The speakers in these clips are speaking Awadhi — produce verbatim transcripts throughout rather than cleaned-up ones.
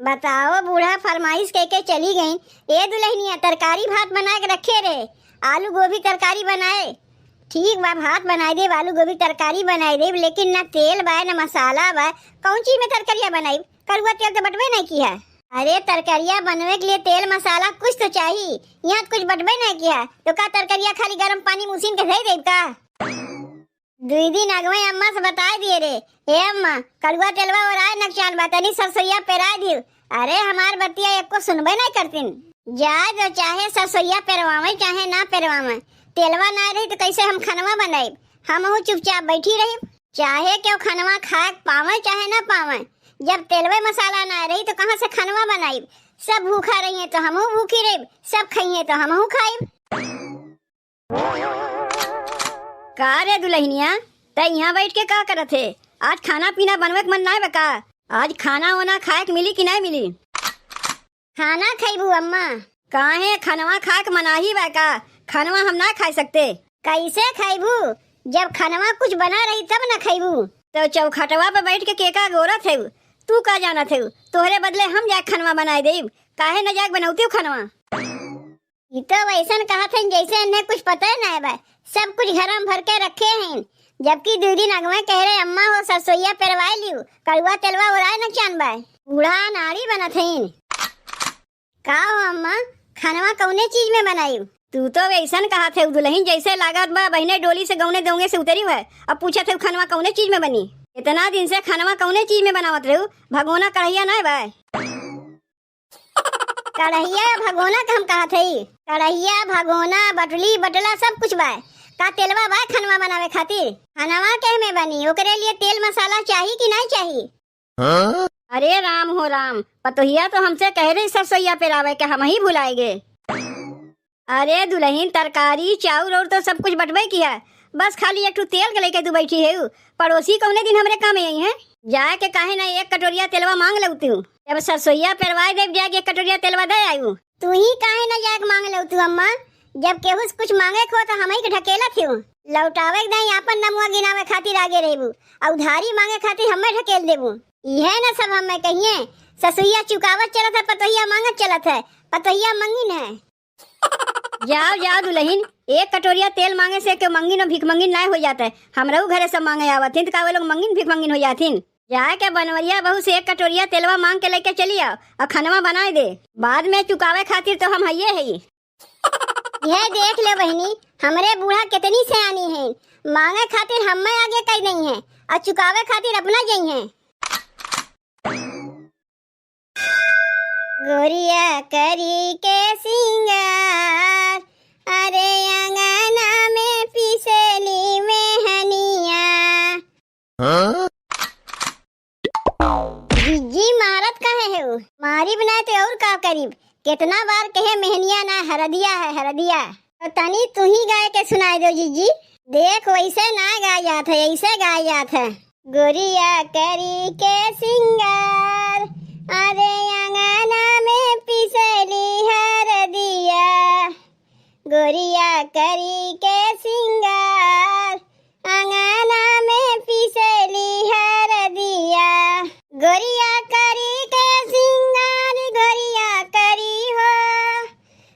बताओ, बूढ़ा फरमाइश कइके चली गई। ए दुलहिनिया, तरकारी भात बनाए के रखे रहे, आलू गोभी तरकारी बनाए। ठीक बा, भात बनाए देब, आलू गोभी तरकारी बनाए देब, लेकिन ना तेल बा, ना मसाला बा। कौन चीज में तरकरिया बनाई? कड़ुआ तेल तो बटबे नहीं किया। अरे, तरकरिया बनवे के लिए तेल मसाला कुछ तो चाही, यहाँ तो कुछ बटबे नहीं किया। तो का तरकरिया खाली गरम पानी में उसीन के धई देब का? दुई दिन अगवे अम्मा से बताए दिए रे, "ए अम्मा, कड़ुआ तेलवा ओराए नकचान बा, तनी सरसोईया पेराए दियो।" अरे, हमार बतिया एको सुनबे नहीं करतीन। जाए दो, चाहे सरसोईया पेरवावे, चाहे ना पेरवावे, तेलवा ना रही तो कैसे हम खनवा बनाइब? हमहू चुपचाप बैठी रहिब, चाहे केहू खनवा खाए के पावे, चाहे ना पावे। जब तेलवे मसाला ना रही तो कहाँ से खनवा बनाइब? सब भूखा रहिए तो हमहू भूखी रहिब, सब खइए तो हमहू खाइब। का रे दुलहिनिया, तै इहाँ बैठ के का करत हे? आज खाना पीना बनवे के मन नाय बा का? आज खाना ओना खाए के मिली कि नाय मिली? खाना खइबू अम्मा? काहे, खनवा खाए के मनाही बा का? खनवा हम ना खाए सकते। कैसे खइबू? जब खनवा कुछ बना रही तब न खइबू। तो चौखटवा पे बैठ के केका गोरत हेउ? तू का जानत हेउ? तोहरे बदले हम जाके खनवा बनाए देब। काहे न जाके बनौती खनवा? ई तो वैसन कहत हन जैसे इन्हें कुछ पता ही ना बा, सब कुछ घर में भर के रखे हैं, जबकि दू दिन अगवे कह रहे, "अम्मा हो, सरसोईया पेरवाए लियो, कड़ुआ तेलवा ओराए न चान बा।" बूढ़ा नाड़ी बनत हईन। का हो अम्मा, खनवा कौने चीज में बनाई? तू तो वैसन कहत है दुलहिन, जैसे लागत बा बहिने डोली से गौने दौंगे से उतरी है। अब पूछत है खनवा कौने चीज में बनी? इतना दिन से खनवा कौने चीज में बनावत रहू? भगोना कढ़ैया ना बा? कढ़ैया भगोना का हम कहत हई। कढ़ैया, भगोना, बटली, बटला सब कुछ बा। का तेलवा बा खनवा बनावे खातिर? खनवा के में बनी, ओकरे लिए तेल मसाला चाही कि नहीं चाही? हाँ? अरे राम हो राम, पतोहिया तो हमसे कह रही सरसोईया पेरावे के, हम ही भुलाए गए। अरे दुलहिन, तरकारी, चाउर और तो सब कुछ बटबे किया, बस खाली एक ठो तेल के लेके तू बैठी है। पड़ोसी कौने दिन हमरे काम आई हैं? जाए के काहे ना एक कटोरिया तेलवा मांग लेवती हूँ। जब सरसोईया पेरवाए देब, जाके एक कटोरिया तेलवा दे आयु। तू ही काहे ना जाके मांग लेवती हूँ अम्मा, जब केहू से कुछ मांगे को तो हम ही के ढकेलत हूँ। लौटावे के दाई आपन नमुआ गिनावे खातिर आगे रहबू, और उधारी मांगे खातिर हमें ढकेल देबू। इहे न सब हमें कहिए, ससुईया चुकावत चलत है, पतोहिया मांगत चलत है, पतोहिया मंगिन है। जाओ, जाओ दुलहिन, एक कटोरिया तेल मांगे से केहू मंगिन और भिखमंगिन नाय हो जात है। हमरहू घरे सब मांगे आवत हिन, त का वे लोग मंगिन भिखमंगिन हो जात हिन? जाए के बनवरिया बहू से एक कटोरिया तेलवा मांग के लेके चली आओ और खनवा बनाए दे। बाद में चुकावे खातिर तो हम हइये हई। यह देख ले बहिनी, हमरे बूढ़ा कितनी सयानी है, मांगे खातिर हमें आगे कई नहीं है और चुकावे खातिर अपना जई है। गोरिया करी के सिंगार, अरे अंगना में पिसेली मेहनिया। हाँ? जिज्जी, मारत काहे है वो? मारिब ना तो और का करीब? कितना बार कहे मेहनिया ना हरदिया है, हरदिया। तो तनी तू ही गाय के सुनाए दो जिज्जी। देख, वैसे ना गाय जात है, ऐसे गाय जात है। गोरिया करी के सिंगार, अरे अंगना में पिसली हरदिया। गोरिया करी के सिंगार, अंगना में पिसली हरदिया। गोरिया करी के सिंगार, गोरिया करी हो,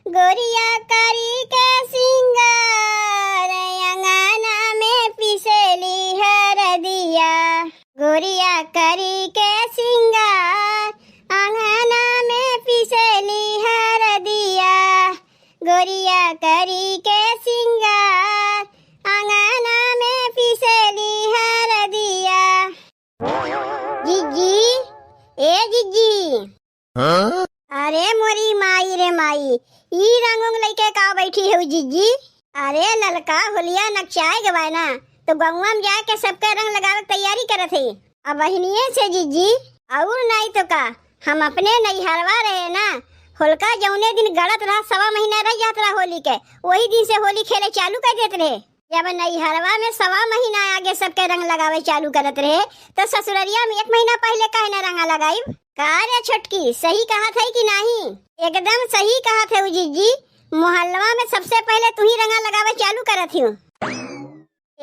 गोरिया करी के सिंगार, अंगना में पिसली हरदिया। गोरिया करी के सिंगार, अंगना में पिसली हरदिया। गोरिया करी के सिंगार, अंगना में पिसली हरदिया। जिज्जी, ए जिज्जी। हाँ? अरे मोरी माई रे माई, ई रंग उंग लइके का बैठी हो जिज्जी? अरे ललका होलिया नकचाए गवाए ना, तो गौवा में जाके सबके रंग लगावे के तैयारी करत है। अब बहिनिये से जिज्जी, और नहीं तो का, हम अपने नैहरवा रहे ना, होलिका जौने दिन गड़त रहा, सवा महीना रह जात रहा होली के, वही दिन से होली खेले चालू कर देत रहे। जब नैहरवा में सवा महीना आगे सबके रंग लगावे चालू करत रहे, तो ससुररिया में एक महीना पहले काहे न रंगा लगाइब? का रे छोटकी, सही कहत है कि नाही? एकदम सही कहत है उ जिज्जी, मोहल्लवा में सबसे पहले तू ही रंगा लगावे चालू करत हियो।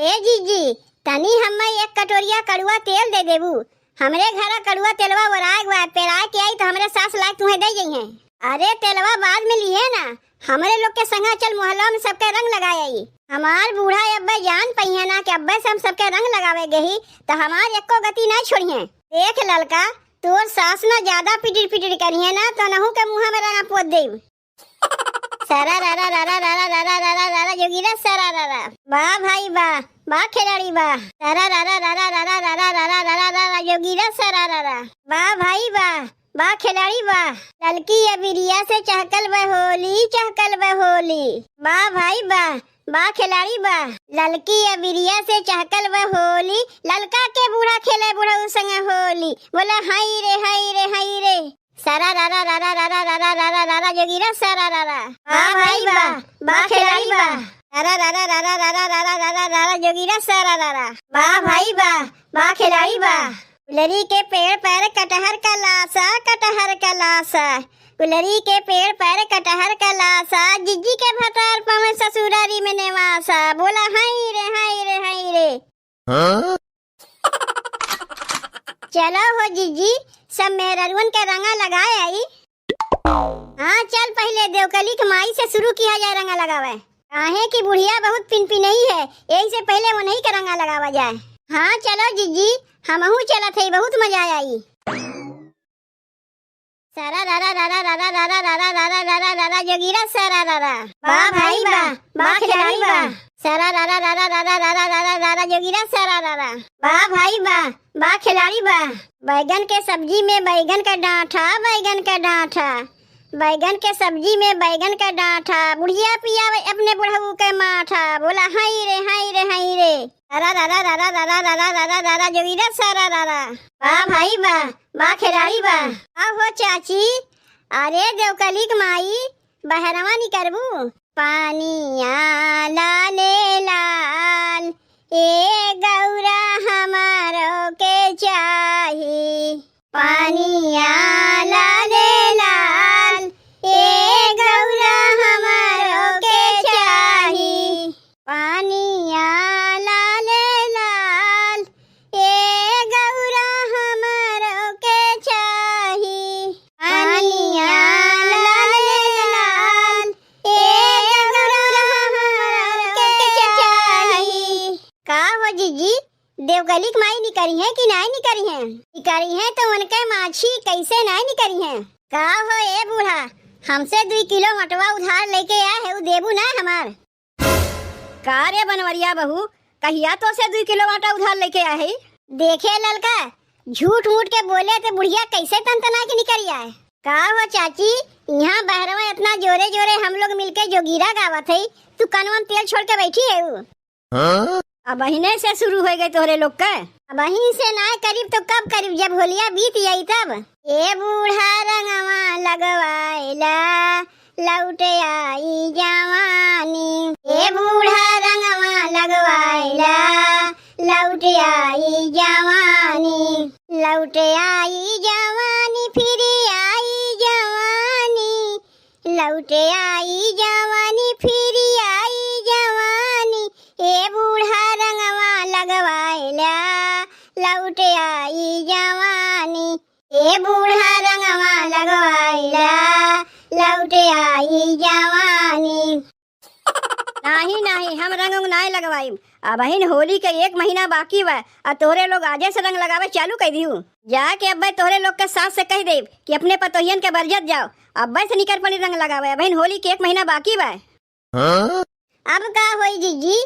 ए जिज्जी, तनी हम्मे एक कटोरिया कड़ुआ तेल दे देबू, हमरे घरा कड़ुआ तेलवा ओराए गवा, पेराए के आई तो हमरे सास लायक तुहें दे जइहें। अरे तेलवा बाद में लिहे ना, हमरे लोग के संगा चल मोहल्ला में सबके रंग लगाए आई। हमार बूढ़ा अब्बे जान पइहें ना कि अब्बे से हम सबके रंग लगावे गही, त हमार एको गति ना छोड़िहें। देख ललका, तोर सास ना ज्यादा पिटिर पिटिर करिहें ना, तो नहू के मुँहा में रंगा पोत देब। सारा रारा रारा रारा रारा रारा रारा जोगीरा सारा रारा। वाह भाई वाह, वाह खिलाड़ी वाह। सारा रारा रारा रारा रारा रारा रारा रारा जोगीरा सारा रारा। वाह भाई वाह, वाह खिलाड़ी वाह। ललकी अबिरिया से चहकल बा होली, चहकल बा होली। वाह भाई वाह, वाह खिलाड़ी वाह। ललकी अबिरिया से चहकल बा होली, ललका के बूढ़ा खेले बुढ़ऊ संग होली। बोला हाय रे, हाय रे, हाय रे। सारा रारा रारा रारा रारा रारा रारा जोगीरा सारा रारा। वाह भाई वाह, वाह खिलाड़ी वाह। सारा रारा रारा रारा रारा रारा रारा जोगीरा सारा रारा। वाह भाई वाह, वाह खिलाड़ी वाह। गुलरी के पेड़ पर कटहर का लासा, कटहर का लासा। गुलरी के पेड़ पर कटहर का लासा, जिज्जी के भतार पावे ससुरारी में नेवासा। बोला हाय रे, हाय रे, हाय रे। हाँ? चलो हो जिज्जी, सब मेहररुअन के रंगा लगाए आई। हाँ, चल पहिले देवकली के माई से शुरू किया जाए रंगा लगावे। काहे कि बुढ़िया बहुत पिनपिनई है, यही से पहिले उन्हीं के रंगा लगावा जाए। हाँ, चलो जिज्जी, हमहू चलत हई, बहुत मजा आई। सारा रारा रारा रारा रारा रारा रारा रारा रारा जोगीरा सारा रारा। वाह भाई वाह, वाह खिलाड़ी वाह। सारा रारा रारा रारा रारा रारा रारा जोगीरा सारा रारा। वाह भाई वाह, वाह खिलाड़ी वाह। बैगन के सब्जी में बैगन का डांठा, बैगन का डांठा। बैगन के सब्जी में बैगन का डांठा। बुढ़िया पियावे अपने बुढ़ऊ के माठा। बोला हाय रे, हाय रे, हाय रे। अरा रा रा रा रा रा रा रा रा रा रा रा रा जोगीरा सारा रा रा। वाह भाई वाह, वाह खिलाड़ी वाह। आहो चाची, अरे देवकली के माई, बहरवा निकरबू? पानिया लाले लाल, ए गौरा हमारो के चाही। पानिया लाले लाल, ए गौरा हमारो के चाही। पानिया लाले लाल, ए गौरा हमारो के चाही। पानिया लाले लाल, ए गौरा हमारो के चाही। का हो जिज्जी, देवकली के माई निकरी है कि नाय निकरी है? निकरी है तो उनके माछी कैसे नाय निकरी है? का हो ए बूढ़ा, हमसे दुई किलो मटवा उधार लेके आए है, उ देबू ना हमार? का रे बनवरिया बहू, कहिया तो से दुई किलो आटा उधार लेके आए है? देखे ललका, झूठ मूठ के बोले तो बुढ़िया कैसे तनतना के निकरी आए। का हो चाची, यहाँ बहरवा इतना जोरे जोरे हम लोग मिलके जोगीरा गावत है, तू कनवा में तेल छोड़ के बैठी है उ? हाँ? अबहिने से शुरू हो गए तोहरे लोग के। अबहिन से ना करीब तो कब करीब, जब होलिया बीत जाई तब। ए बूढ़ा रंगवा लगवाइला, लौट आई जवानी। ए बूढ़ा रंगवा लगवाइला, लौट आई जवानी। लौट आई जवानी, फिर आई जवानी। लौट आई जवानी, फिर आई जवानी, ए बूढ़ा रंगवा लगवाइला। लौट आई जवानी, ए बूढ़ा रंगवा लगवाइला। लौट आई जवानी। नाही, नाही, हम रंग उंग नाय लगवाइब। अबहिन होली के एक महीना बाकी बा, आ तोहरे लोग आजे से रंग लगावे चालू कर दिहू। जाके अब्बे तोहरे लोग के सास से कह देब कि अपने पतोहियन के बरजत जाओ, अब्बे से निकर पड़ी रंग लगावे, अबहिन होली के एक महीना बाकी बा। हाँ? अब का होई जिज्जी,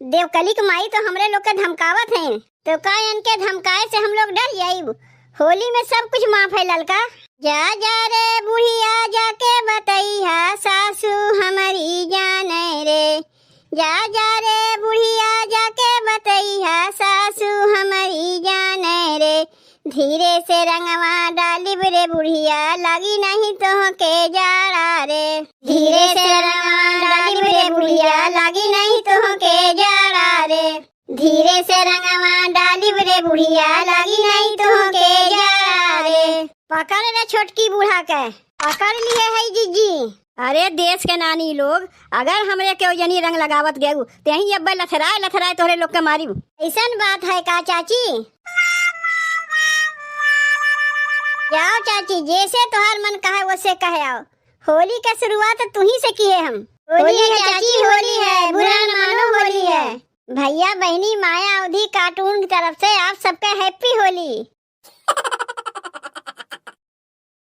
देवकली के माई तो हमरे लोग के धमकावत हैं, तो का इनके धमकाए से हम लोग डर जाइब? होली में सब कुछ माफ है ललका। जा जा रे बुढ़िया, जाके बतैहा सासू हमरी जाने रे। जा जा रे बुढ़िया, जाके बतैहा सासू हमरी जाने रे। धीरे से रंगवा डालिब रे बुढ़िया, लागी नहीं तोहके जाड़ा रे। धीरे से रंगवा डालिब रे बुढ़िया, लागी नहीं तोहके जाड़ा रे। धीरे से रंगवा डालिब रे बुढ़िया, लागी नहीं तोहके जाड़ा रे। पकड़ रे छोटकी बूढ़ा के, पकड़ लिए है जिज्जी। अरे देश के नानी लोग, अगर हमरे केहू जनी रंग लगावत गयू, तेही अब्बे लथराए लथराए तोहरे लोग के मारिब। ऐसन बात है का चाची? जाओ चाची, जैसे तोहार मन कहे वैसे कहे आओ। होली का शुरुआत तुही से किए हम। होली है चाची, होली है, बुरा न मानो, होली है। भैया बहिनी माया अवधी कार्टून की तरफ से आप सबके हैप्पी होली।